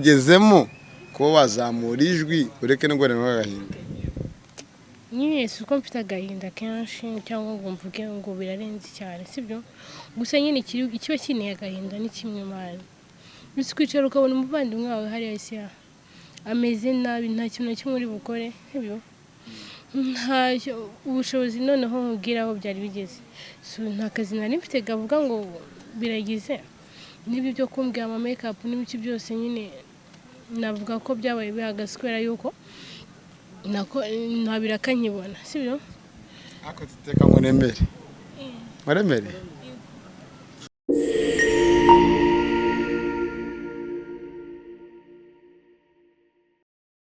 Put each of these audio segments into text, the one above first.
Ugezemo kuba wazamura ijwi ureke no guheranwa n'agahinda. Nyine si uko mfite agahinda kenshi cyangwa ngo mvuge ngo birarenze cyane, sibyo? Gusa nyine ikiba kineye agahinda ni kimwe, mwana. Gusa kwicara ukabona umuvandimwe wawe hariya isi ameze nabi, nta kintu na kimwe uri bukore, sibyo? Ntacyo ubushobozi noneho nkubwira aho byari bigeze. So, nta kazi nari mfite gavuga ngo biragize, n'ibyo byo kumbwira ama make up n'ibiki byose nyine navuga ko byabaye bihagaze kubera yuko nako nta biraka nkibona, sibyo? Ariko tuteka ngo nemere nkuremere.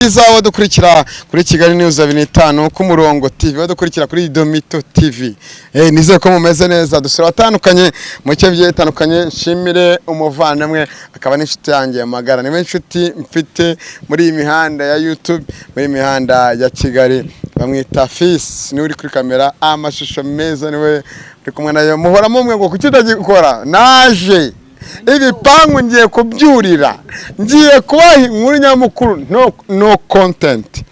Byiza badukurikira kuri Kigali News 25 ku murongo TV, badukurikira kuri Domito TV. Nizere ko mumeze neza, dusura atandukanye mu bice bigiye bitandukanye. Nshimire umuvandimwe akaba n'inshuti yanjye magara, niwe inshuti mfite muri iyi mihanda ya YouTube, muri iyi mihanda ya Kigali, bamwita Fils, niwe uri kuri kamera, amashusho meza niwe uri kumwe nayo. Muhora mumwe ngo kuki utagikora, naje ibipangu ngiye kubyurira, ngiye kubaha inkuru nyamukuru, no, no content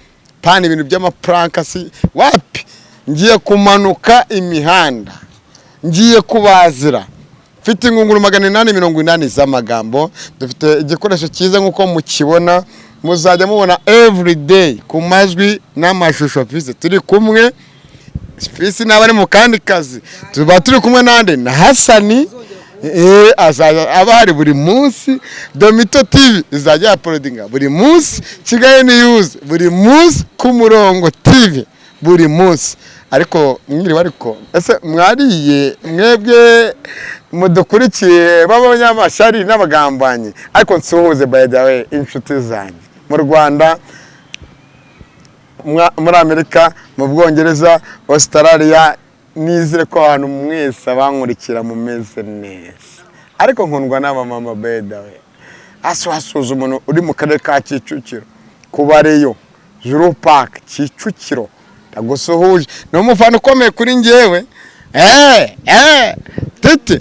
pani ibintu by'amapranka si wapi. Ngiye kumanuka imihanda, ngiye kubazira, mfite ingunguru 880 z'amagambo. Dufite igikoresho cyiza nk'uko mukibona, muzajya mubona everyday ku majwi n'amashusho. Fils turi kumwe, Fils n'aba ari mu kandi kazi, tuba turi kumwe nande na Hasani, azajya aba hari buri munsi. Domito TV izajya yapolodinga buri munsi, Kigali News buri munsi, ku murongo TV buri munsi. Ariko mwiriwe, ariko ese mwariye mwebwe mudukurikiye b'abanyamashyari n'abagambanyi? Ariko nsuhuze by the way inshuti zanjye mu Rwanda, muri Amerika, mu Bwongereza, Australia, nizere ko ahantu mwese abankurikira mumeze neza. Ariko nkundwa n'abamama by the way. Hasi wasuhuza umuntu uri mu karere ka Kicukiro, kubareyo Juru Park Kicukiro, ndagusuhuje, ni umufana ukomeye kuri njyewe. Tete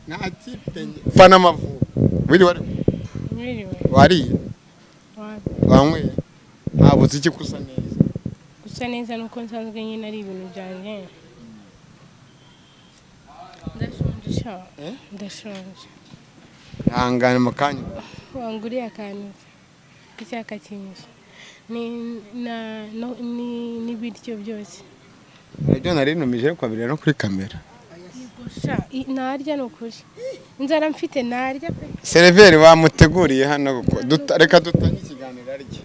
nta kipe fana Amavubi wiriwe ariko? Mwiriwe. Wariye? Wapi. Wanyweye? Ntabutse iki kusa neza? Gusa neza nuko nsanzwe nyine ari ibintu byanjye. Ndashonje sha. Eh? Ndashonje. Ihangane mu kanya. Wanguriye akantu k'icyaka kinyishe ni na no ni n'ibiryo byose. Ibyo nari numije ariko babireba no kuri kamera. Sha, narya ni ukuri, inzara mfite narya pe. Seriveri bamuteguriye hano kuko reka dutange ikiganiro arye,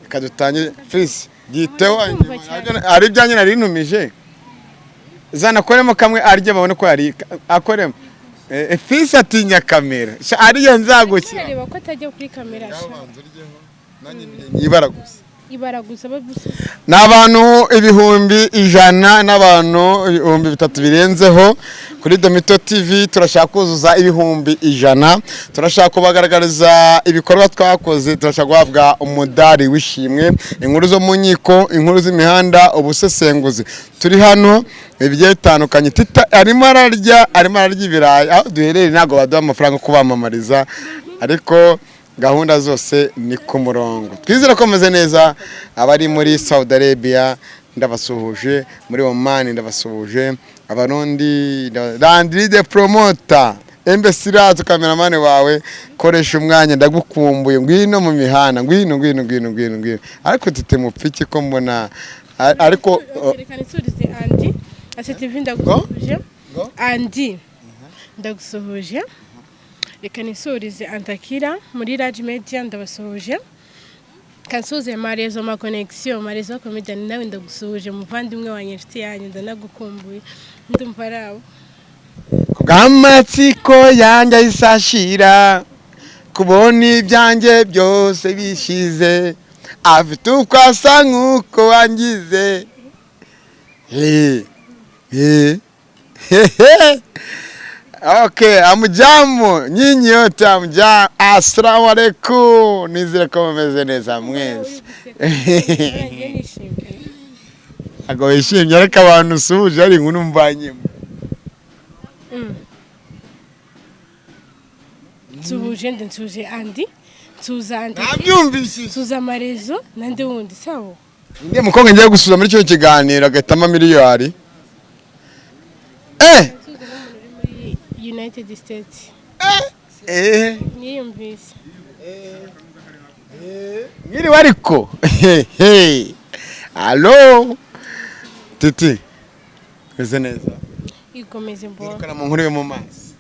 reka dutange. Fisi byiteho. Ndumva cyane. Hari ibyanjye nari numije, zanakoremo kamwe arye babone ko yari akoremo. Fisi atinya kamera. Sha, ariyo nzagukira. Areba ko atajya kuri kamera sha. Ibara gusa. Ibara gusa bagusa. Ni abantu 100,000 n'abantu 3,000 birenzeho kuri Domito TV. Turashaka kuzuza 100,000, turashaka kubagaragariza ibikorwa twakoze, turashaka guhabwa umudari w'ishimwe, inkuru zo mu nkiko, inkuru z'imihanda, ubusesenguzi. Turi hano ibigiye bitandukanye. Tita arimo ararya, arimo ararya ibirayi. Aho duherereye ntabwo baduha amafaranga yo kubamamariza, ariko gahunda zose ni ku murongo. Twizere ko meze neza. Abari muri Saudi Arabia ndabasuhuje, muri Oman ndabasuhuje, Abarundi, Landry the promoter, Embassy Razo, cameraman wawe, koresha umwanya, ndagukumbuye, ngwino mu mihanda, ngwino ngwino ngwino ngwino ngwino. Ariko tite mupfiki ko mbona ariko Reka nisurize Andy Ase TV, ndagusuhuje. Andy ndagusuhuje. Reka nisurize Antakira muri Raj Media, ndabasuhuje. Kansuze Marezo ma connection, Marezo comedian, nawe ndagusuhuje muvandimwe wanjye, inshuti yanjye, ndanagukumbuye. Ndumva ari abo. Kubw'amatsiko yanjye ahise kubona ibyanjye byose bishize, afite uko asa nk'uko wangize. He he. Okay, amujambo nyinyi yote, amujambo, assalamu alaikum, nizere ko mumeze neza mwese. Nagiye nishimye. Ntabwo wishimye, ariko abantu usuhuje hari inkuru mvanyemo. Nsuhuje nde? Nsuhuje Andi, nsuhuza Andi. Nabyumvishije. Nsuhuza amarezo nande wundi sabo. Ndi mukobwa ngiye gusuza muri icyo kiganiro agahitamo miliyari. Nsuhuza n'umuntu uri muri United States. Niyumvise. Mwiriwe ariko. Hehe. Allo, Titi, meze neza? Ikomeze mbona. Wirukana mu nkuru yo mu mazi.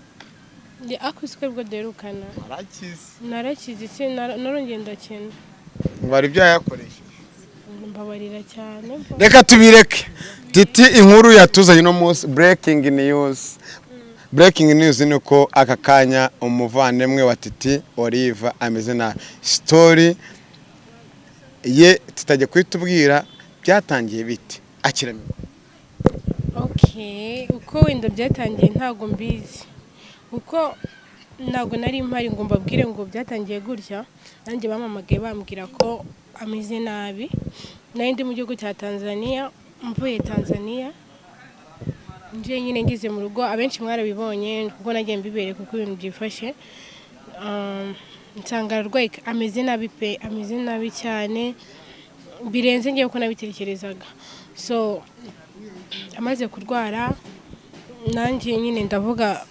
Ndi akuswe bwo derukana. Warakize? Narakize se, narongeye ndakena. Ngo hari ibyo yakoresheje. Mbabarira cyane. Reka tubireke. Titi, inkuru yatuzanye uno munsi, breaking news, breaking news ni uko aka kanya umuvandimwe wa Titi Olive ameze nabi. Story ye tutajya kuhitubwira byatangiye bite akirame. Okay, uko wenda byatangiye ntabwo mbizi, kuko ntabwo nari mpari ngo mbabwire ngo byatangiye gutya. Nanjye bampamagaye bambwira ko ameze nabi. Nari ndi mu gihugu cya Tanzania, mvuye Tanzania nje nyine ngeze mu rugo. Abenshi mwarabibonye kuko nagiye mbibereka uko ibintu byifashe. Nsanga ararwaye, ameze nabi pe, ameze nabi cyane birenze ngewe uko nabitekerezaga. So amaze kurwara, nanjye nyine ndavuga,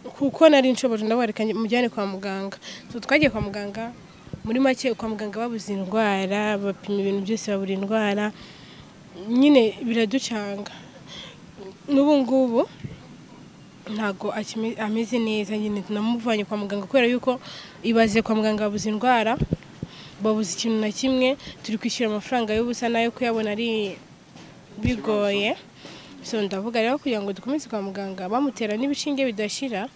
kuko nari nshoboje, ndavuga reka mujyane kwa muganga. So twagiye kwa muganga. Muri make, kwa muganga babuze indwara, bapima ibintu byose babura indwara. Nyine biraducanga. N'ubu ngubu ntabwo ameze neza. Nyine namuvanye kwa muganga kubera yuko, ibaze, kwa muganga babuze indwara, babuze ikintu na kimwe. Turi kwishyura amafaranga y'ubusa, nayo kuyabona ari bigoye. So ndavuga rero, kugira ngo dukomeze kwa muganga bamutera n'ibishinge bidashira,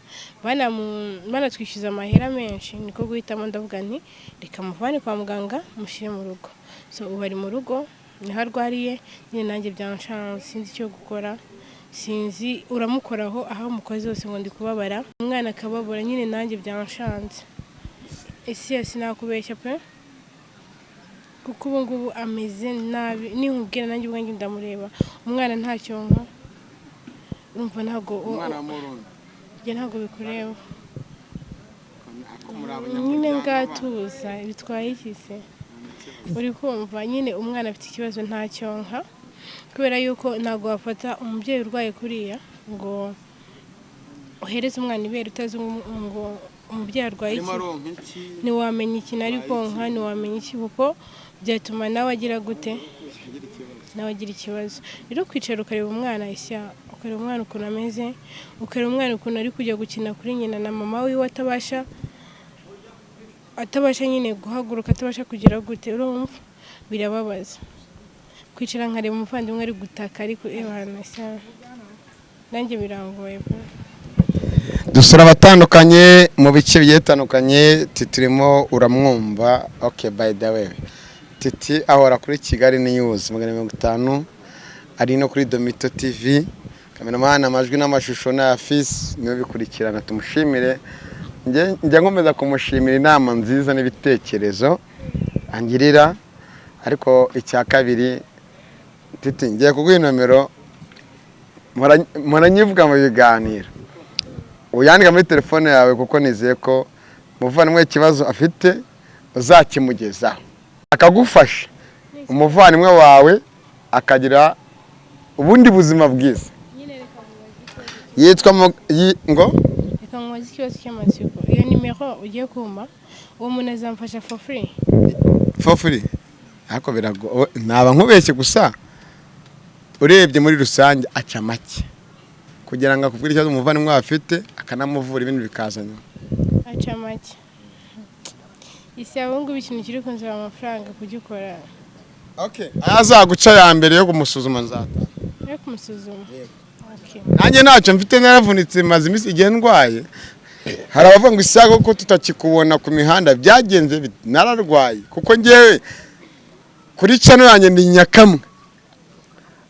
banatwishyuza amahera menshi, niko guhitamo ndavuga nti reka muvane kwa muganga mushyire mu rugo. So ubu ari mu rugo, niho arwariye. Nyine nanjye byanshanze, sinzi icyo gukora, sinzi. Uramukoraho, aho umukozi hose ngo ndi kubabara, umwana akababura. Nyine nanjye byanshanze ese, sinakubeshya pe, kuko ubu ngubu ameze nabi. Ninkubwira, nanjye ubwanjye ndamureba, umwana ntacyonka, urumva ntabwo Umwana wa Murundi? Njye ntabwo bikureba. Ako muri Nyine abanyamuryango. Ngatuza, bitwaye iki se? Uri kumva nyine umwana afite ikibazo, ntacyonka, kubera yuko ntabwo wafata umubyeyi urwaye kuriya ngo uhereze umwana ibere utazi ngo umubyeyi arwaye Arimo iki. aronka iki? Ntiwamenya ikintu ari konka, ntiwamenya iki, kuko byatuma nawe agira gute? Agira ikibazo. Nawe agira ikibazo. Rero kwicara ukareba umwana isya, ukareba umwana ukuntu ameze, ukareba umwana ukuntu ari kujya gukina kuri nyina na mama wiwe, atabasha nyine guhaguruka, atabasha kugira gute, urumva birababaza. Kwicara nkareba umuvandimwe ari gutaka, ari kurebana isya, nanjye birangoye pe. Dusura abatandukanye mu bice bigiye bitandukanye. Titi urimo uramwumva. Okay, by the way, Titi ahora kuri Kigali News 150, ari no kuri Domito TV. Cameraman, amajwi n'amashusho na Fisi niwe bikurikirana. Tumushimire. Njya nkomeza kumushimira inama nziza n'ibitekerezo angirira. Ariko icya kabiri, Titi, ngiye kuguha inomero mpora nyivuga mu biganiro, uyandika muri telefone yawe, kuko nizeye ko umuvandimwe ikibazo afite uzakimugezaho akagufasha, umuvandimwe wawe akagira ubundi buzima bwiza. Nyine reka nkubaze ikibazo. Yitwa ngo Reka nkubaze ikibazo cy'amatsiko. Iyo nimero ugiye kumpa, uwo muntu azamfasha for free? For free? Ariko birago naba nkubeshye. Gusa urebye muri rusange aca make kugira ngo akubwire ikibazo umuvandimwe wawe afite, akanamuvura, ibindi bikaza nyuma. Aca make isi abo ngubu, ikintu kiri kunsaba amafaranga kugikora. Okay, azaguca ya mbere yo kumusuzuma nzata. Yo kumusuzuma? Okay. Nanjye ntacyo mfite, naravunitse, maze iminsi igihe ndwaye. Hari abavuga ngo isaha ko tutakikubona ku mihanda byagenze bite? Nararwaye, kuko ngewe kuri channel yanjye ndi nyakamwe,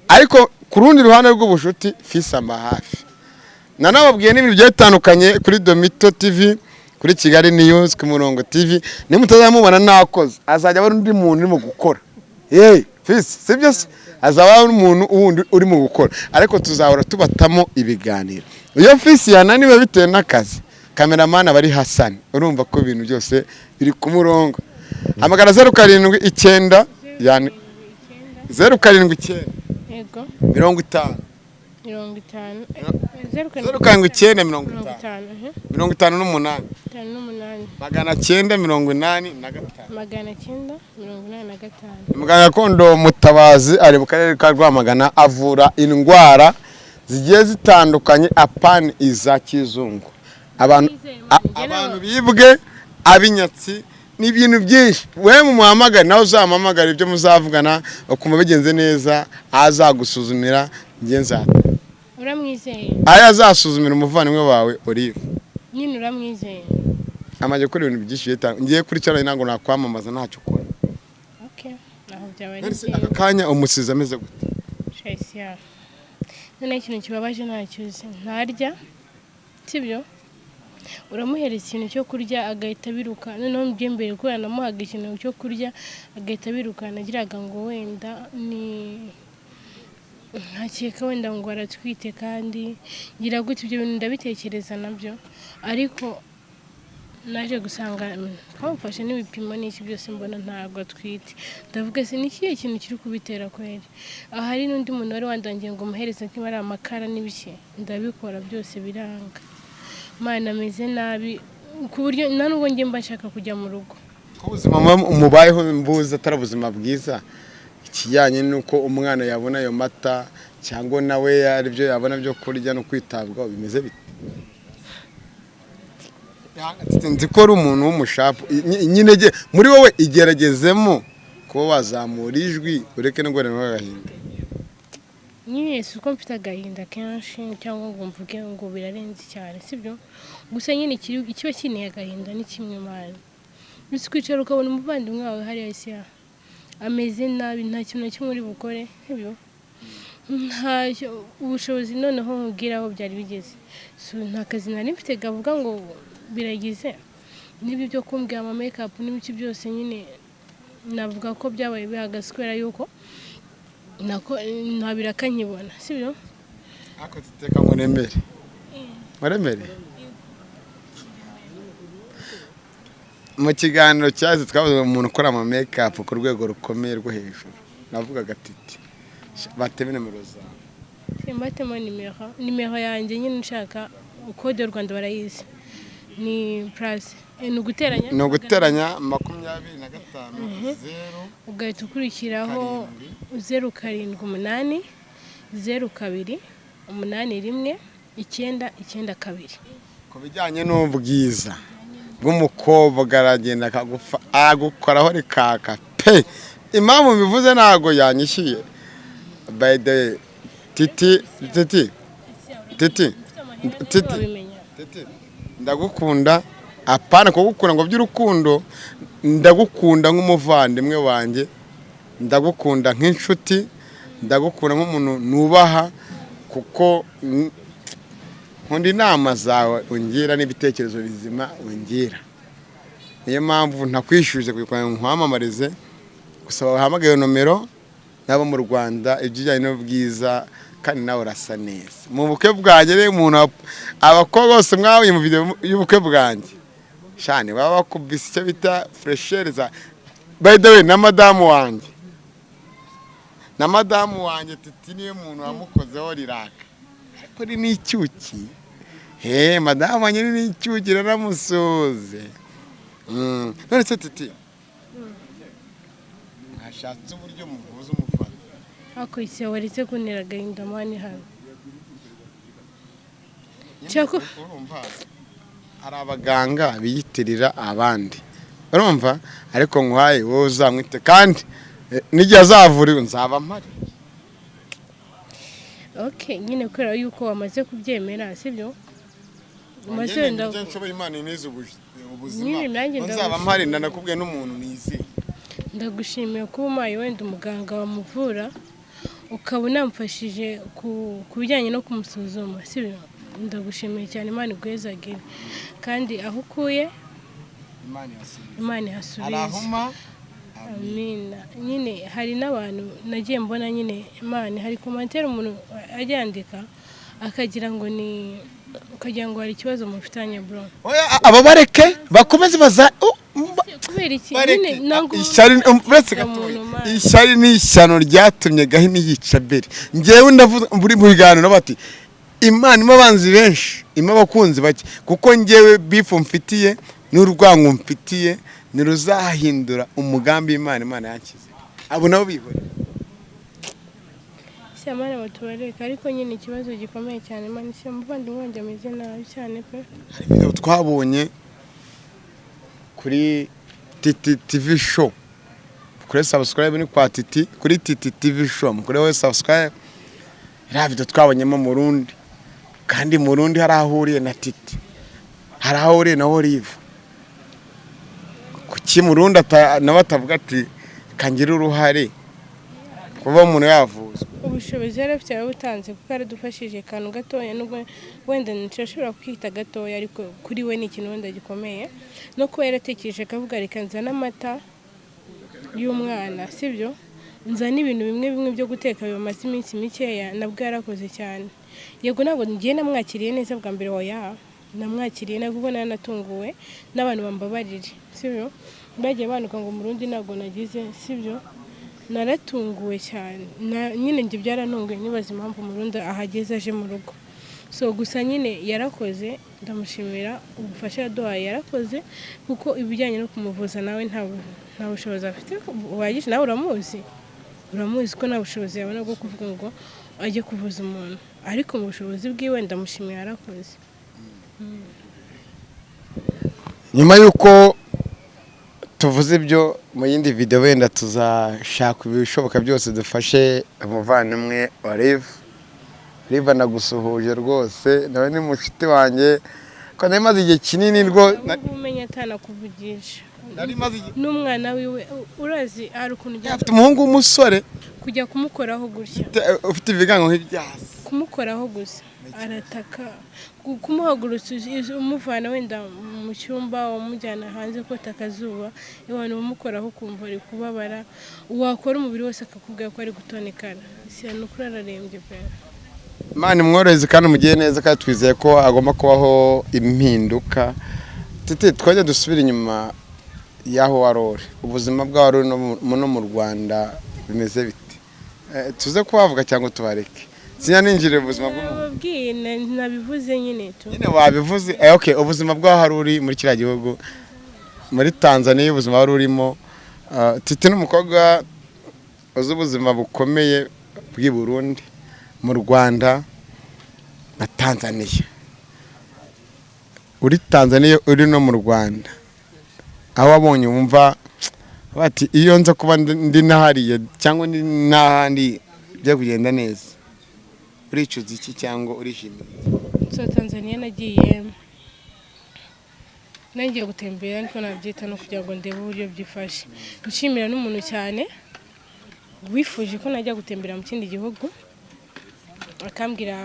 ariko ku rundi ruhande rw'ubushuti fisi amba hafi. Nanababwiye n'ibintu bigiye bitandukanye kuri Domito TV, kuri Kigali News, ku Murongo TV. Nimutazamubona nakoze, azajya aba ari undi muntu urimo gukora. Yeee, fisi, sibyo se? Azaba ari umuntu wundi urimo gukora, ariko tuzahora tubatamo ibiganiro. Iyo fisi yananiwe bitewe n'akazi. Cameraman aba ari Hassan. Urumva ko ibintu byose biri ku murongo. Hamagara 079, yani 079. Yego. 50. 50, 0 0 79 mirongo 50 itanu, 58. 58. 985. 985. Muganga gakondo Mutabazi ari mu karere ka Rwamagana, avura indwara zigiye zitandukanye, apani iza kizungu. Abantu bibwe, ab'inyatsi n'ibintu byinshi. We mumuhamagare, nawe uzamuhamagara, ibyo muzavugana ukumva bigenze neza, azagusuzumira, njye nzata. Uramwizeye? Ayo azasuzumira umuvandimwe wawe Olive. Nyine uramwizeye? Amaze gukora ibintu byinshi bitandukanye. Ngiye kuri channel, ntabwo nakwamamaza, ntacyo ukora. Okay, aho byaba ari None se byiza. Aka kanya umusizi ameze gute? Shayisiya, noneho ikintu kibabaje, ntacyo uzi, ntarya, sibyo? Uramuhereza ikintu cyo kurya agahita abiruka. Noneho mu by'imbere, kubera namuhaga ikintu cyo kurya agahita abiruka, nagiraga ngo wenda ni nkakeka wenda ngo aratwite, kandi ngira gutya, ibyo bintu ndabitekereza nabyo. Ariko naje gusanga twamufashe n'ibipimo n'iki byose, mbona ntabwo atwite. Ndavuga se ni ikihe kintu kiri kubitera kweri? Aha hari n'undi muntu wari wandangiye ngo muhereze nk'iba ari amakara n'ibiki, ndabikora byose biranga. Mana, ameze nabi ku buryo nta nubwo njye mba nshaka kujya mu rugo. Ko ubuzima mubayeho mbuzi atari ubuzima bwiza, ikijyanye n'uko umwana yabona ayo mata cyangwa nawe aribyo yabona byo kurya no kwitabwaho bimeze bite? Nzi ko ari umuntu w'umushapu nyine, muri wowe igeragezemo kuba wazamura ijwi, ureke no guhura agahinda. Nyine si uko mfite agahinda kenshi cyangwa ngo mvuge ngo birarenze cyane, sibyo? Gusa nyine ikiba kinteye agahinda ni kimwe, Mana. Gusa kwicara ukabona umuvandimwe wawe hariya isi ameze nabi, nta kintu na kimwe uri bukore, sibyo? Ntacyo ubushobozi. Noneho nkubwira aho byari bigeze. So, nta kazi nari mfite kavuga ngo biragize n'ibyo byo kumbwira ama make-up n'ibiki byose. Nyine navuga ko byabaye bihagaze kubera yuko nako nta biraka nkibona, sibyo? Ariko tuteka ngo nemere nkuremere. Mu kiganiro cyaje twavuze umuntu ukora ama make-up ku rwego rukomeye rwo hejuru, navugaga Titi, bateme nimero zawe. Mbatemo nimero yanjye nyine, nshaka kode y'u Rwanda barayizi, ni plus, ni uguteranya. Ni uguteranya 25 0. Ugahita ukurikiraho 078 02 81 992. Ku bijyanye n'ubwiza bw'umukobwa, aragenda akagufa agukoraho rikaka pe. Impamvu mbivuze, ntabwo yanyishyuye, by the way. Titi, Titi, Titi, Titi. Wabimenya. Titi, ndagukunda, apana kugukunda ngo by'urukundo, ndagukunda nk'umuvandimwe wanjye, ndagukunda nk'inshuti, ndagukunda nk'umuntu nubaha, kuko nkunda inama zawe ungira n'ibitekerezo bizima ungira. Niyo mpamvu ntakwishyuje kugira ngo nkwamamarize gusa. Bahamagaye nomero n'abo mu Rwanda, ibijyanye n'ubwiza, kandi nawe urasa neza mu bukwe bwanjye. Rero umuntu abakobwa bose mwabonye mu video y'ubukwe bwanjye shani baba bakubise icyo bita fraîcheur za. By the way, na madamu wanjye Titi niwe muntu wamukozeho riraka, ariko ni n'icyuki. He, madamu wanjye ni n'icyuki, naramusuze. None se Titi, mwashatse uburyo muhuza umufana? Ariko isi waretse kuntera agahinda, man, hano. Cyako Urumva hari abaganga biyitirira abandi, urumva? Ariko nkuhaye wowe uzamwite, kandi n'igihe azavura nzaba mpari. Okay, nyine kubera yuko wamaze kubyemera, sibyo? Umaze wenda Ibyo nshoboye, Imana inize ubuzima. Nyine nanjye Nzaba ndagushimiye. mpari, ndanakubwiye n'umuntu nizeye. Ndagushimiye kuba umpaye wenda umuganga wamuvura, ukaba unamfashije ku bijyanye no kumusuzuma, sibyo? Ndagushimiye cyane, Imana iguhezagire, kandi aho ukuye Imana irasubiza. Imana ihasubize. Arahuma. Amina. Nyine hari n'abantu nagiye mbona nyine, Imana, hari commentaire umuntu ajya yandika akagira ngo ni ukagira ngo hari ikibazo mufitanye, bro. Oya, aba bareke bakomeze baza Kubera iki? Bareke. Nyine ntabwo Ishyari, uretse Umuntu gatoya, man. ishyari ni ishyano ryatumye Gahini yica Abeli. Njyewe ndavuze muri mu biganiro bati Imana ima abanzi benshi, ima abakunzi bake, kuko njyewe beef mfitiye n'urwango mfitiye ntiruzahindura umugambi w'Imana. Imana yanshyize abo nabo bihore. Si amana batubareka, ariko nyine ikibazo gikomeye cyane, man, si umuvandimwe wanjye ameze nabi cyane pe. Hari video twabonye kuri Titi TV Show, kuri subscribe ni kwa Titi, kuri Titi TV Show mukoreho subscribe. Iriya video twabonyemo Murundi, kandi Murundi hari aho ahuriye na Titi, hari aho ahuriye na Olive. Kuki Murundi nawe atavuga ati kangira uruhare kuba umuntu yavuzwa? Ubushobozi yari afite yarabutanze, kuko yaradufashije akantu gatoya, nubwo wenda ntashobora kwita gatoya, ariko kuri we ni ikintu wenda gikomeye, no kuba yaratekereje akavuga: "Reka nzane amata y'umwana, sibyo, nzane ibintu bimwe bimwe byo guteka bimaze iminsi mikeya." Nabwo yarakoze cyane. Yego, ntabwo ngiye namwakiriye neza bwa mbere, oya, namwakiriye nabwo ubwo nanatunguwe n'abantu bambabarire, sibyo, bagiye banuka ngo Murundi ntabwo nagize, sibyo. Naratunguwe cyane. Nyine njye byarantunguye, nibaza impamvu Murundi ahageze aje mu rugo. So gusa nyine yarakoze, ndamushimira ubufasha yaduhaye, yarakoze, kuko ibijyanye no kumuvuza nawe nta bushobozi afite buhagije. Nawe uramuzi ko nta bushobozi yabona bwo kuvuga ngo ajye kuvuza umuntu, ariko mu bushobozi bwiwe ndamushimiye, yarakoze. Nyuma y'uko tuvuze ibyo, mu yindi video wenda tuzashaka ibishoboka byose dufashe umuvandimwe wa Live. Live, nagusuhuje rwose, nawe ni mushuti wanjye ko nari maze igihe kinini Ubu umenya atanakuvugisha. Nari maze igihe N'umwana wiwe urazi hari ukuntu ujya Afite umuhungu w'umusore. Kujya kumukoraho gutya. Ufite ibigango nk'ibyasi. Kumukoraho gusa arataka. Kumuhagurutsa umuvana wenda mu cyumba umujyana hanze kota akazuba, abantu bamukoraho ukumva ari kubabara, wakora umubiri wose akakubwira ko ari gutonekara. Si ni ukuri, ararembye pe. Imana imworoheze kandi umugire neza, kandi twizeye ko agomba kubaho impinduka. Titi, twajya dusubira inyuma y'aho wari uri, ubuzima bw'aho wari uri no mu Rwanda bimeze bite? Tuze kuhavuga cyangwa tubareke sinyaninjire ubuzima bw'umuntu? Nababwiye, nabivuze nyine tu. Nyine wabivuze. Okay, ubuzima bw'aho wari uri muri kiriya gihugu, muri Tanzania, ubuzima wari urimo. Titi ni umukobwa uzi ubuzima bukomeye bw'i Burundi, mu Rwanda na Tanzania. Uri Tanzania, uri no mu Rwanda, aho wabonye wumva bati iyo nza kuba ndi nahariye cyangwa ndi n'ahandi bijya kugenda neza, uricuza iki cyangwa urishimira iki? So Tanzania nagiye nagiye gutembera, ariko nabyita no kugira ngo ndebe uburyo byifashe. Nshimira n'umuntu cyane wifuje ko najya gutembera mu kindi gihugu, akambwira,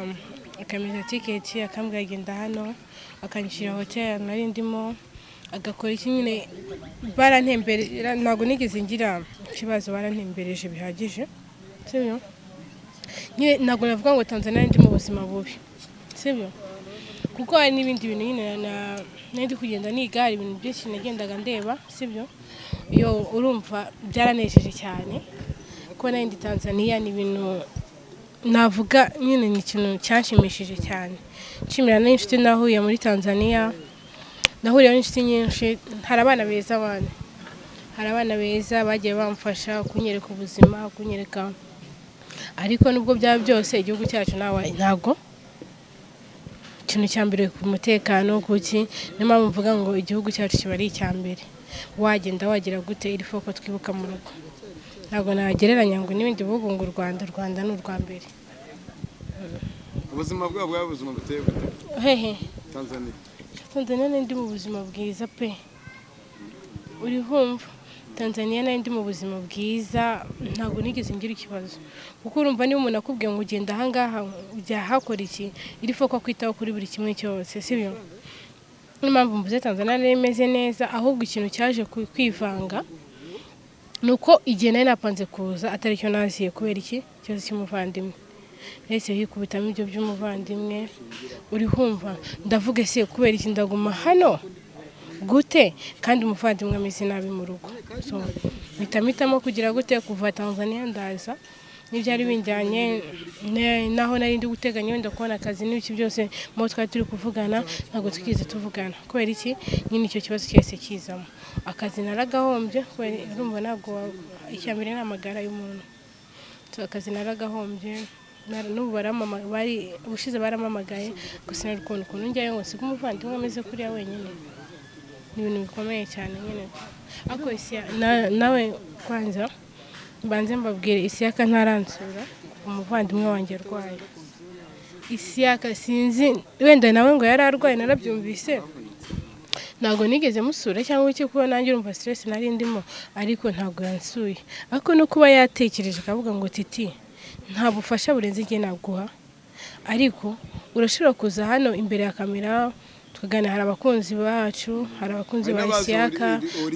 akameza tiketi, akambwira genda hano, akanyishyura hoteli nari ndimo, agakora iki nyine, barantemberera, ntabwo nigeze ngira ikibazo, barantembereje bihagije, sibyo. Nyine ntabwo navuga ngo Tanzania ndi mu buzima bubi, sibyo, kuko hari n'ibindi bintu nyine nari ndi kugenda niga, hari ibintu byinshi nagendaga ndeba, sibyo. Iyo urumva byaranejeje cyane ko nari ndi Tanzania, ni ibintu navuga nyine ni ikintu cyanshimishije cyane. Nshimira n'inshuti nahuye muri Tanzania, nahuriyeho n'inshuti nyinshi. Hari abana beza, abana, hari abana beza bagiye bamfasha kunyereka ubuzima, kunyereka. Ariko nubwo byaba byose, igihugu cyacu nawe ntabwo ikintu cya mbere ku mutekano kuki. Niyo mpamvu mvuga ngo igihugu cyacu kiba ari icya mbere. Wagenda wagira gute, iri foko twibuka mu rugo. Ntabwo nagereranya ngo n'ibindi bihugu, ngo u Rwanda, u Rwanda ni urwa mbere. Ubuzima bwabo bwaba ubuzima buteye gute? Hehe? Tanzania. Tanzania nari ndi mu buzima bwiza pe, uri kumva, Tanzania nari ndi mu buzima bwiza, ntabwo nigeze ngira ikibazo, kuko urumva niba umuntu akubwiye ngo ugenda ahangaha ujya hakora iki, iri foko kwitaho kuri buri kimwe cyose, sibyo. Niyo mpamvu mvuze Tanzania nari imeze neza. Ahubwo ikintu cyaje kwivanga ni uko igihe nari napanze kuza atari cyo naziye, kubera iki? Ikibazo cy'umuvandimwe. Nahise hikubitamo ibyo by'umuvandimwe. Uri kumva, ndavuga ese kubera iki ndaguma hano gute kandi umuvandimwe ameze nabi mu rugo? So mpita mpitamo kugira gute, kuva Tanzania ndaza, n'ibyari binjyanye naho nari ndi guteganya wenda kubona akazi n'ibiki byose mu twari turi kuvugana, ntabwo twigeze tuvugana. Kubera iki? Nyine icyo kibazo cyose kizamo, akazi naragahombye. Kubera urumva ntabwo icya mbere ni amagara y'umuntu. So, akazi naragahombye. N'ubu bari ubushize baramamagaye gusa nari ukuntu njyayo ngo nsige umuvandimwe ameze kuriya wenyine, ni ibintu bikomeye cyane nyine. Ariko nawe kwanza mbanze mbabwire, Isiyaka ntaransura umuvandimwe wanjye arwaye. Isiyaka sinzi wenda nawe ngo yari arwaye, narabyumvise, ntabwo nigeze musura cyangwa iki, kuba nanjye urumva stress nari ndimo, ariko ntabwo yansuye. Ariko no kuba yatekereje akavuga ngo Titi, nta bufasha burenze igihe naguha, ariko urashobora kuza hano imbere ya kamera tukaganira. Hari abakunzi bacu, hari abakunzi Hari ba n'abazi Isiyaka,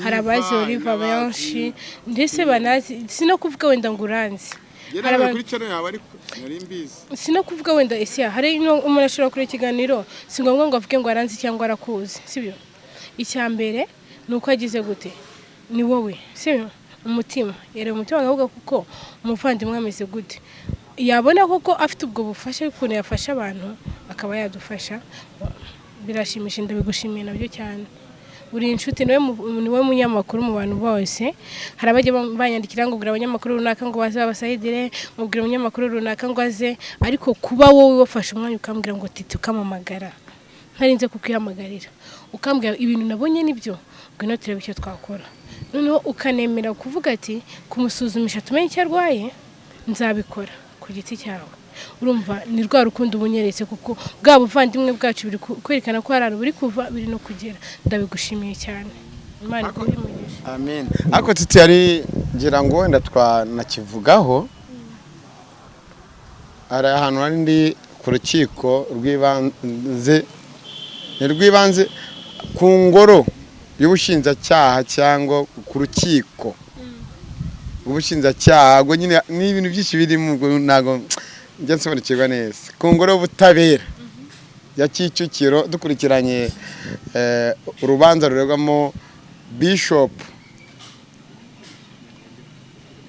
hari abazi Oliva, Oliva hari n'abazi- benshi, ndetse banazi, si no kuvuga wenda ngo uranzi. Hari Kuri channel yawe, ariko nari mbizi. Si no kuvuga wenda ese hari umuntu ashobora kureba ikiganiro, si ngombwa ngo avuge ngo aranzi cyangwa arakuzi, sibyo? Icya mbere ni uko agize gute, ni wowe, sibyo? Umutima yareba, umutima akavuga kuko umuvandimwe ameze gute, yabona koko afite ubwo bufasha, ukuntu yafasha abantu akaba yadufasha, birashimisha. Ndabigushimiye nabyo cyane, uri inshuti, niwe munyamakuru mu bantu bose. Hari abajya banyandikira ngo bwira abanyamakuru runaka ngo baze babasayidire, ngo bwira umunyamakuru runaka ngo aze, ariko kuba wowe wafashe umwanya ukambwira ngo Titi, ukamamagara ntarinze kukwihamagarira, ukambwira ibintu nabonye nibyo, ngwino turebe icyo twakora, noneho ukanemera kuvuga ati kumusuzumisha tumenye icyo arwaye nzabikora ku giti cyawe, urumva ni rwa rukundo uba unyeretse, kuko bwa buvandimwe bwacu biri kwerekana ko hari ahantu buri kuva biri no kugera. Ndabigushimiye cyane, Imana iguhe umugisha. Amen. Ariko Titi, yari ngira ngo wenda twanakivugaho, hari ahantu hari ndi ku rukiko rw'ibanze, ni rw'ibanze ku ngoro y'ubushinjacyaha cyangwa ku rukiko rw'ubushinjacyaha, ubwo nyine ni ibintu byinshi birimo, ubwo ntabwo njya nsobanukirwa neza, ku ngoro y'ubutabera ya Kicukiro, dukurikiranye urubanza ruregwamo Bishop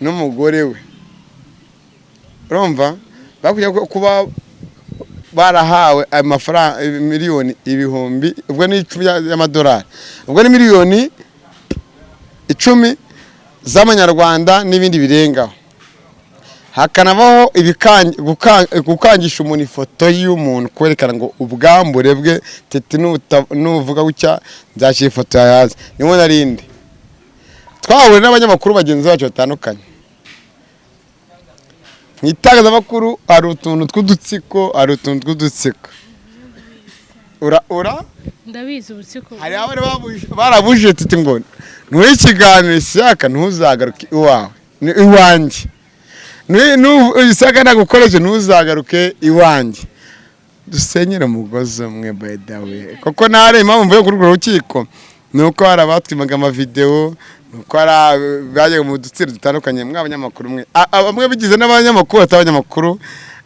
n'umugore we. Urumva bakwiye kuba barahawe amafaranga miliyoni ibihumbi, ubwo ni 10 y'amadolari, ubwo ni miliyoni 10 z'amanyarwanda n'ibindi birengaho, hakanabaho gukangisha umuntu ifoto y'umuntu, kwerekana ngo ubwambure bwe, Titi nuvuga gutya nzashyira ifoto yawe hanze. Niho narindi twahuye n'abanyamakuru bagenzi bacu batandukanye mu itangazamakuru. Hari utuntu tw'udutsiko, hari utuntu tw'udutsiko, ura ura Ndabizi ubutsiko. Hari abari barabujije Titi ngo ntuhe ikiganiro Isiyaka, ntuzagaruke iwawe, ni iwanjye. Isiyaka nagukoreshe ntuzagaruke iwanjye. Dusenyere umugozi umwe. By the way, kuko ntare impamvu mvuye kuri urwo rukiko ni uko hari abatwimaga amavidewo, ni uko hari bajyaga mu dutsinda dutandukanye. Mwe abanyamakuru mwe, bamwe bigize n'abanyamakuru batari abanyamakuru,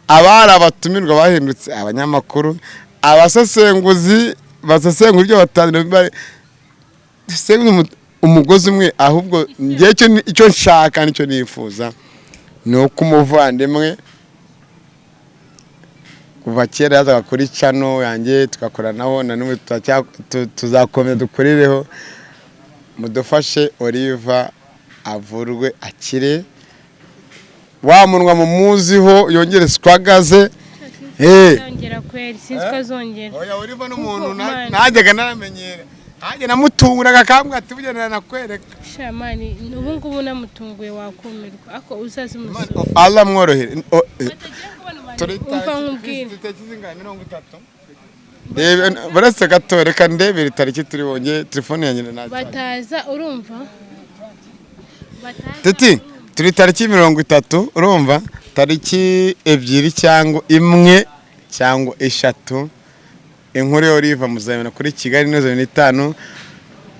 abari abatumirwa bahindutse abanyamakuru, abasesenguzi basesengura ibyo batazi. Dusenyere umugozi umwe. Ahubwo njye icyo nshaka nicyo nifuza ni uko umuvandimwe kuva kera yazaga kuri channel yanjye tugakoranaho, na n'ubu tuzakomeza dukorireho, mudufashe Oliva avurwe akire, wa munwa mumuziho yongere swagaze. Azongera kweri, sinzi ko azongera. Oya, Oliva n'umuntu Kuko najyaga naramenyera, nanjye namutunguraga akambwira ati bugenda nakwereka. Sha man, ubu ngubu namutunguye wakumirwa, ariko uzaze umusura. Allah mworohere. Batagira ngo bano bantu, umva nkubwire. Tariki zingahe? 30. Reba, buretse gato, reka ndebere itariki turi bongeye, telefone yanjye nta Bataza, urumva, bataza. Titi, turi tariki 30, urumva tariki 2 cyangwa 1 cyangwa 3, inkuru ya Oliva muzayibona kuri Kigali News 5,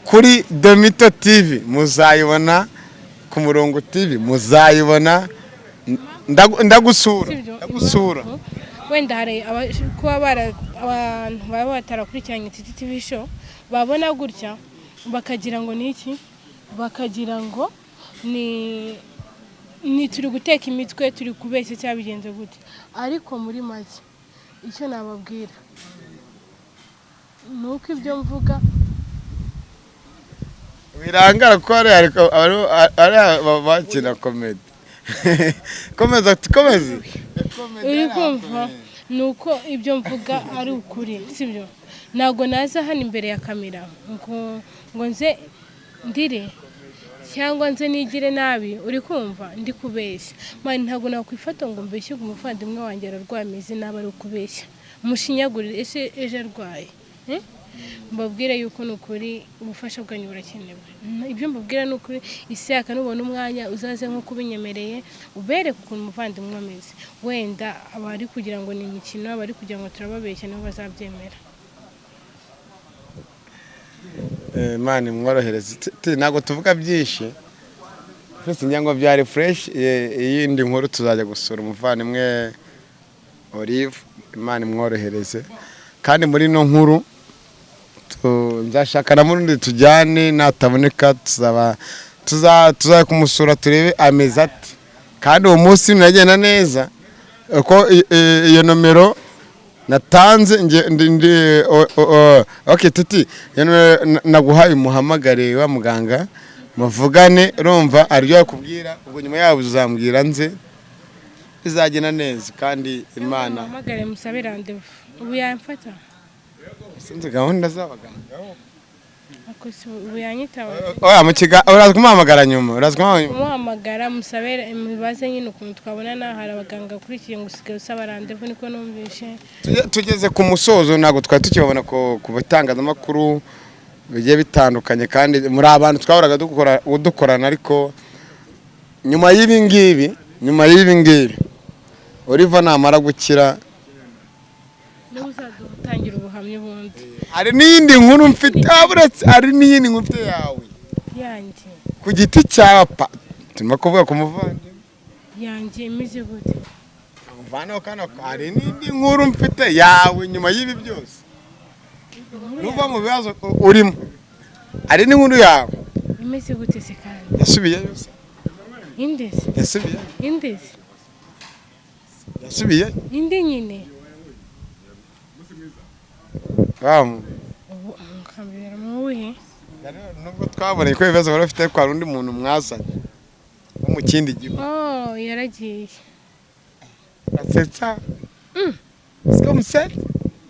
kuri Domito TV muzayibona, ku Murongo TV muzayibona. Impamvu Ndagusura. Sibyo? Ndagusura. Impamvu, wenda hari kuba abantu baba batarakurikiranye Titi TV Show, babona gutya bakagira ngo ni iki, bakagira ngo ni turi guteka imitwe, turi kubeshya cyangwa bigenze gute. Ariko muri make icyo nababwira ni uko ibyo mvuga Birangara ko ari, ariko ari bakina comedy. Komeza, komeza. Uri kumva, ni uko ibyo mvuga ari ukuri, sibyo? Ntabwo naza hano imbere ya kamera ngo nze ndire cyangwa nze nigire nabi, uri kumva, ndi kubeshya. Man, ntabwo nakwifata ngo mbeshye ngo umuvandimwe wanjye ararwaye, ameze nabi, ari ukubeshya, mushinyagurire. Ese ejo arwaye, eh? Mbabwire yuko ni ukuri ubufasha bwanyu burakenewe. Ibyo mbabwira ni ukuri. Isaka, nubona umwanya uzaze nk'uko ubinyemereye, ubereke ukuntu umuvandimwe ameze. Wenda abari kugira ngo ni imikino, abari kugira ngo turababeshya, nibo bazabyemera. Imana imworohereze. Ntabwo tuvuga byinshi. Twese ngira ngo byari fresh. Iyindi nkuru tuzajya gusura umuvandimwe Olive, Imana imworohereze. Kandi muri ino nkuru nzashaka na murundi tujyane, nataboneka tuzaba tuzajya kumusura turebe ameze ate. Kandi uwo munsi nagenda neza uko iyo nomero natanze ndi okay Titi, iyo nomero naguhaye umuhamagare wa muganga muvugane, urumva aryo yakubwira. Ubwo nyuma yabo uzambwira nze, bizagenda neza kandi Imana. Muhamagare musabe rendez-vous, ubu yamfata. Sinzi gahunda z'abaganga. Ako si ubu yanyitaba? Oya, mu kiga uraza kumuhamagara nyuma, uraza kumuhamagara. Kumuhamagara musabe, mubaze nyine ukuntu twabonana. Hari abaganga akurikiye ngo usigaye usaba rendez-vous, niko numvishe. Tugeze ku musozo, ntabwo twari tukibabona ku bitangazamakuru bigiye bitandukanye, kandi muri abantu twahoraga dukora dukorana. Ariko nyuma y'ibi ngibi Oliver namara gukira, niba uzadutangira ubuhamya ubundi. Hari n'iyindi nkuru mfite. Ah, buretse, hari n'iyindi nkuru mfite yawe. Yanjye? Ku giti cyawe pa, turimo kuvuga ku muvandimwe. Yanjye imeze gute? Mvaneho kano. Hari n'indi nkuru mfite yawe nyuma y'ibi byose, nuva mu bibazo urimo, hari n'inkuru yawe. Imeze gute se kandi? Yasubiyeyo se? Indezi? Yasubiyeyo? Indezi? Yasubiyeyo? Indi nyine? Bamu. Ubu mukambera mu wuhe? Nubwo twabonye ko ibibazo bari bafite, ko hari undi muntu mwazanye wo mu kindi gihugu. Oh, yaragiye. Asetsa, siko musetsa.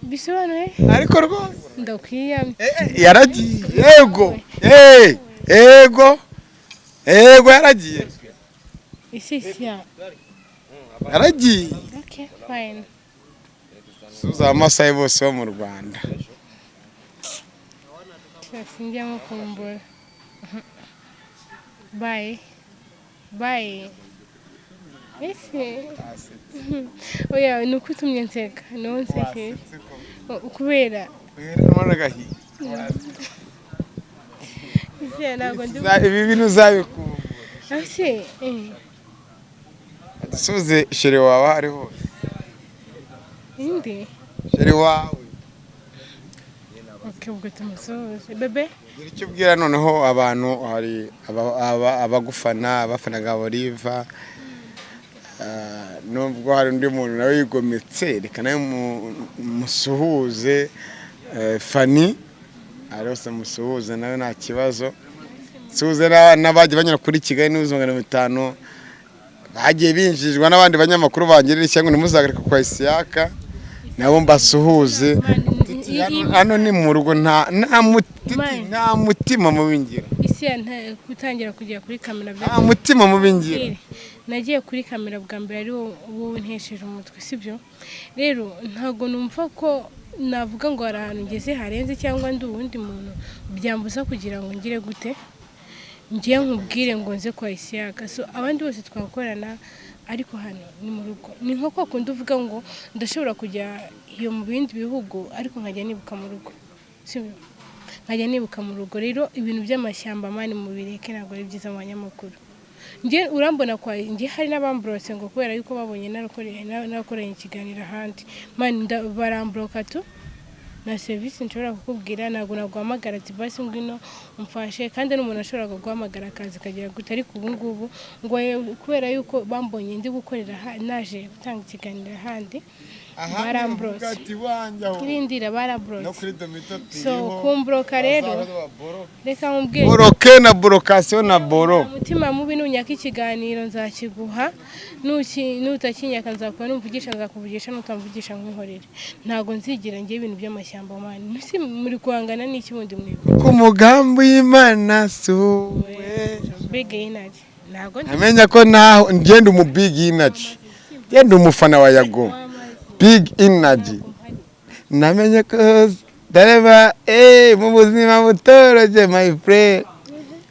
Bisobanuye? Ariko rwose Ndakwiyamye. Yaragiye, yego, yego, yego, yaragiye. Isisya. Yaragiye. Okay, fine. Suza Abamasayi bose bo mu Rwanda. Sinjya mukumbura. Bye bye. Ese oya, ni uko utumye nseka, niwo nsekeye kubera ese ntabwo ndi. Ibi bintu uzabikumbura. Ese Dusuze chéri wawe aho ari hose. Indi? Chéri wawe. Okay, ubwo tumusuhuze bébé. Gira icyo ubwira noneho abantu. Hari abagufana, abafanaga Oliva. Nubwo hari undi muntu nawe yigometse, reka nawe musuhuze. Fani ari hose, musuhuze nawe, nta kibazo. Suhuze n'abagiye banyura kuri Kigali News 500, bagiye binjijwe n'abandi banyamakuru bangirira ishyanga, ntimuzagaruke kwa Isiyaka, nabo mbasuhuze. Hano ni mu rugo, Man. nta mutima mubi ngira. Isi ya gutangira kujya kuri kamera Nta mutima mubi ngira. Nagiye kuri kamera bwa mbere ari wowe untesheje umutwe, sibyo? Rero ntabwo numva ko navuga ngo hari ahantu ngeze harenze cyangwa ndi uwundi muntu byambuza kugira ngo ngire gute, ngiye nkubwire ngo nze kwa Isiyaka. So abandi bose twakorana, ariko hano ni mu rugo. Ni nko kwa kundi uvuga ngo ndashobora kujya iyo mu bindi bihugu, ariko nkajya nibuka mu rugo, sibyo? Nkajya nibuka mu rugo. Rero ibintu by'amashyamba, man, mubireke, ntabwo ari byiza mu banyamakuru. Njye urambona kwa njye, hari n'abamburotse ngo kubera yuko babonye narakoreye ikiganiro ahandi. Man, baramboroka tu na serivisi nshobora kukubwira. Ntabwo naguhamagara ati basi ngwino umfashe, kandi n'umuntu ashobora kuguhamagara akazi kagira gute. Ariko ubu ngubu ngo kubera yuko bambonye ndi gukorera naje gutanga ikiganiro ahandi, baramburotse. Irindira, baramburotse. So kumboroka rero, reka nkubwire. Boroke na borokasiyo na boro. Umutima mubi, nunyaka ikiganiro nzakiguha, nutakinyaka nzakuba, numvugisha nzakuvugisha, nutamvugisha nkwihorere. Ntabwo nzigira ngiye ibintu by'amashyamba, man. Si muri guhangana n'iki bundi mwebwe? Ku mugambi w'Imana suwe. Big energy, ntabwo ndi Amenya ko naho ngenda umu big energy, ngenda umufana wa Yago, big energy. Namenye ko ndareba mu buzima butoroshye, my friend,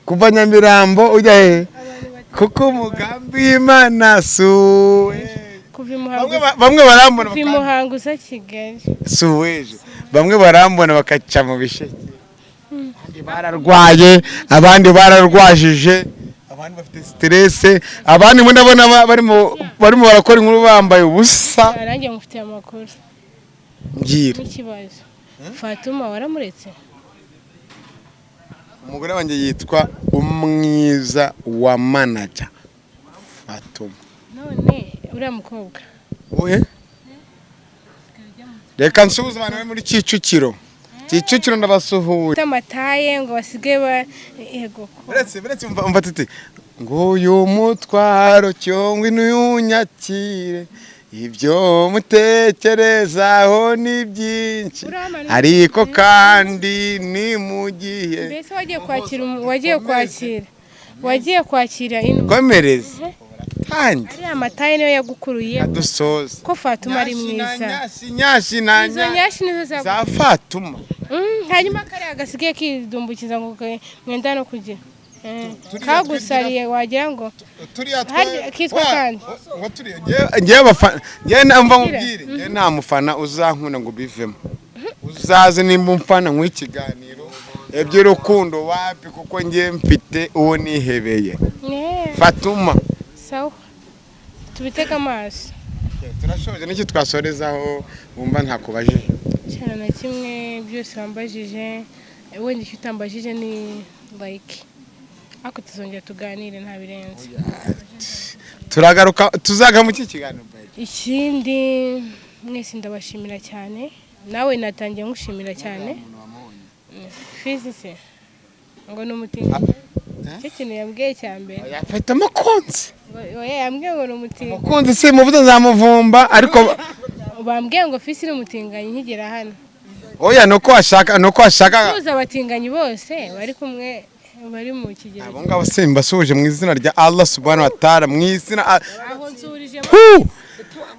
kuva Nyamirambo ujya he, kuko umugambi w'Imana suwe. Kuva i Muhanga. Bamwe barambona. Kuva i Muhanga uza Kigali. Suweje, bamwe barambona bakaca mu bisheke, abandi bararwaye, abandi bararwajije, abandi bafite stress, abandi ndabona barimo barakora inkuru bambaye ubusa. Nanjye mufitiye amakuru. Mbwira. N'ikibazo, Fatuma waramuretse? Umugore wanjye yitwa Umwiza wa Manager Fatuma. None uriya mukobwa? Ohe, reka nsuhuze abantu bari muri Kicukiro. Kicukiro ndabasuhuye. Ufite amataye ngo basigaye ba yego ko. Buretse umva titi nguyu mutwaro cyongwa inuyunyakire, ibyo mutekerezaho ni byinshi, Uramanuka. ariko kandi ni mu gihe. Mbese wagiye kwakira wagiye kwakira ino Komereze kandi. Ariya mataye niyo yagukuruye. Adusoza. Ko Fatuma ari mwiza. Nyashi nyashi na Izo nyashi nizo za Fatuma. Hanyuma kariya gasigaye kidumbukiza ngo mwenda no kugira kagusariye wagira ngo Turiya. Harya kitwa kandi? Ngo turiya ngewe abafana, ngewe mva nkubwire, ngewe nta mufana uzankunda ngo ubivemo. Uzaze nimba umfana nk'ikiganiro iby'urukundo wapi, kuko ngewe mfite uwo nihebeye. Fatuma. Sawa, tubitege amaso. Turashoje, n'iki twasorezaho wumva ntakubajije? Cyane na kimwe, byose wambajije. Wenda icyo utambajije ni like, ariko tuzongera tuganire, nta birenze. Turagaruka, tuzaga mu kiganiro. Ikindi, mwese ndabashimira cyane. Nawe natangiye ngushimira cyane. Fizi se ngo ni umutinganyi, icyo kintu yambwiye cya mbere. Yafata umukunzi. Oya, yambwiye ngo ni umutinganyi. Umukunzi si muvuze nzamuvumba, ariko Bambwiye ngo Fisi ni umutinganyi nkigera hano. Oya, nuko washaka. Tuzi abatinganyi bose bari kumwe, bari mu kigero. Abo ngabo simbasuhuje mu izina rya Allah subhanahu wa ta'ala, mu izina Aho nsurije. Pu!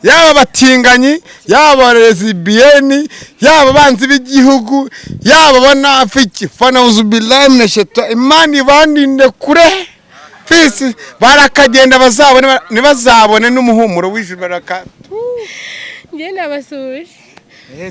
Yaba abatinganyi, yaba lesbiyeni, yaba abanzi b'igihugu, yaba abanafiki, fanauzubillahi minashaitan, Imana ibandinde kure. Fisi barakagenda, bazabone, ntibazabone n'umuhumuro w'ijuru baraka. Njye nabasuhuje.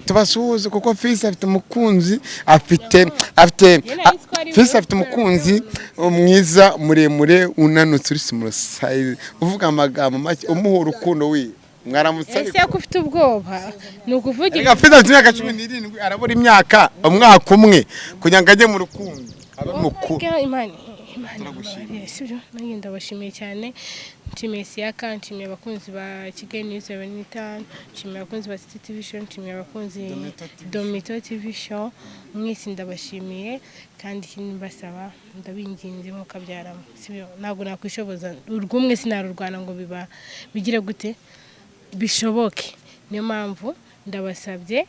Tubasuhuze kuko Fisi afite umukunzi, afite Njye nari nzi ko ari Fisi we. afite umukunzi mwiza, muremure, unanutse, uri small size, uvuga amagambo make, umuha urukundo wi mwaramutse ariko. Ese ko ufite ubwoba, ni ukuvuga? Erega Fisi afite imyaka 17, arabura imyaka umwaka umwe kugira ngo ajye mu rukundo abe mukuru. Imana, Imana imbabarire, sibyo? Nanjye ndabashimiye cyane. Nshimiye Siyaka, nshimiye abakunzi ba Kigali News 75, nshimiye abakunzi ba City TV Show, nshimiye abakunzi Domito TV Show. Mwese ndabashimiye. Kandi ikindi mbasaba, ndabinginze mukabyaramo, sibyo? Ntabwo nakwishoboza urw'umwe, sinarurwana ngo biba bigire gute bishoboke. Niyo mpamvu ndabasabye.